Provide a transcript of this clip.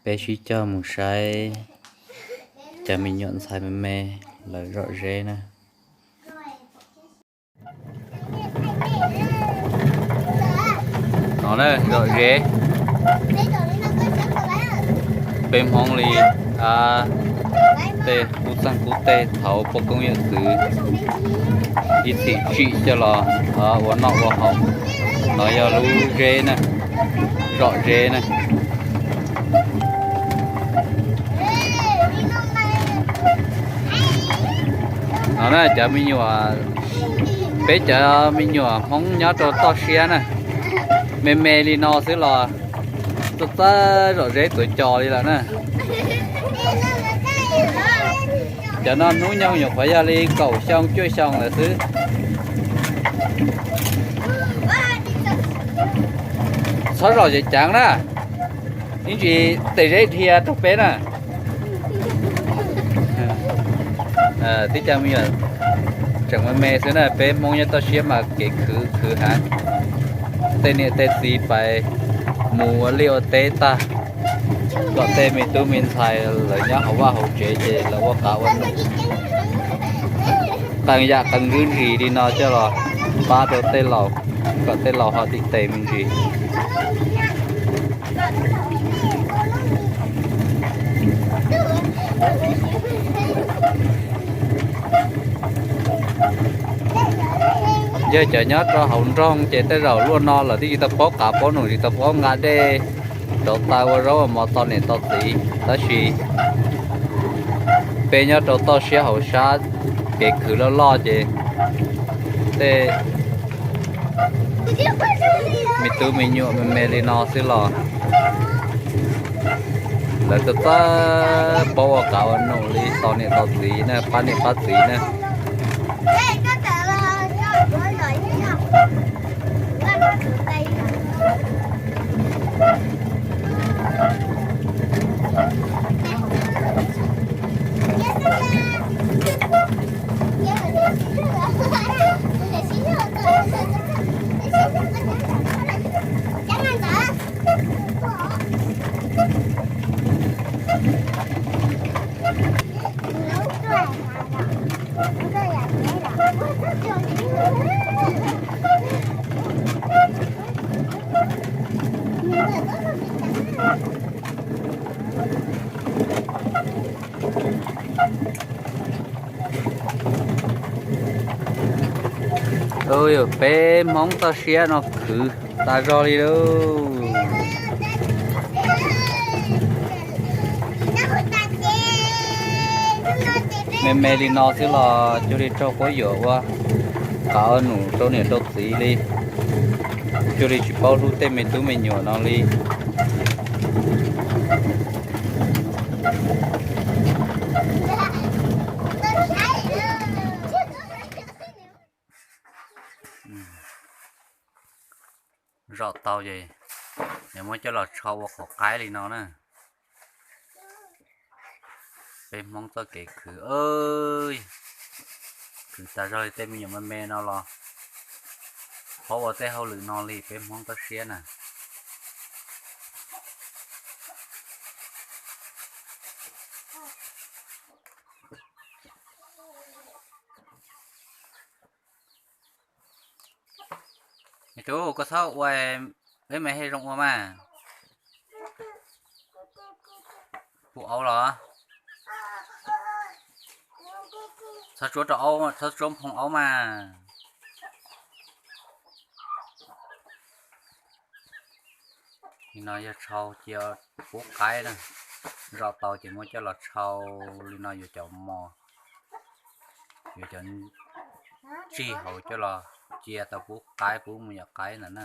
Peb sib coj mus saib cov me nyuam ntxhais me me lawv zom zeb na. No na, zom zeb. Peb Hmoob li, tej qub txeeg qub teg thaum poj koob yawm txwv ib txhis tsim coj los ua noj ua haus. No yog lub zeb na, zom zeb na. No na, cov me nyuam, peb cov me nyuam Hmoob nyob rau toj siab na, me me li no xwb los txawj txawj zom zeb tuav cos li lawm na. Cov no hnub nyoog nyuam qhuav yog li kaum xyoo cuaj xyoo lawm xwb. Txhob zom ceev ceev na, ib ntsis tes zeb dhia rau peb na. Tib co me nyuam tseem me me xwb na, peb Hmoob nyob toj siab mas kev khwv khwv heev. Tej niam tej txiv pais mus ua liaj ua teb tag, kom tej me tub me ntxhais lawv nyob hauv vaj hauv tsev ces lawv ua qav ua num, qee yam qee ntsuj ntsis li no coj los pab rau tej laus, kom tej laus ho tiv tes me ntsis. Yog cov nyob rau hauv nroog ces tej zaum luaj no lawm twb tsis tau paub qav paub num, tsis tau paub nqa dej rauv taws ua zaub ua mov tos niam tos txiv, tab sis peb nyob rau toj siab hauv sab kev khwv loj loj ces tej me tub me nyuam me me li no xwb los lawv txawj txawj paub ua qav ua num li tos niam tos txiv na, pab niam pab txiv na. Ua yog peb Hmoob toj siab no khwv tas zog li lauj. Me me li no xwb los cuag li raug quab yuam ua qav ua num rau niam rau txiv li, cuag li tsis paub hlub tej me tub me nyuam no li. Zom tau ces yuav muab coj los tshau ua qhov qaib li no na. Peb Hmoob txoj kev khwv, khwv tas zog li tej me nyuam me me no los paub ua tej hauj lwm no li peb Hmoob toj siab na. Me tub, koj txhob ua, peb me hej zoo ua mas. Puv aub los? Txhob tsuab rau aub, txhob tsuab nphoo aub mas. Li no yog tshau cia pub qaib na. Zom tau ces muab coj los tshau li no yuav cov mos, yuav cov ntsig hauv coj los cia tau pub qaib, pub me nyuam qaib ntawd na.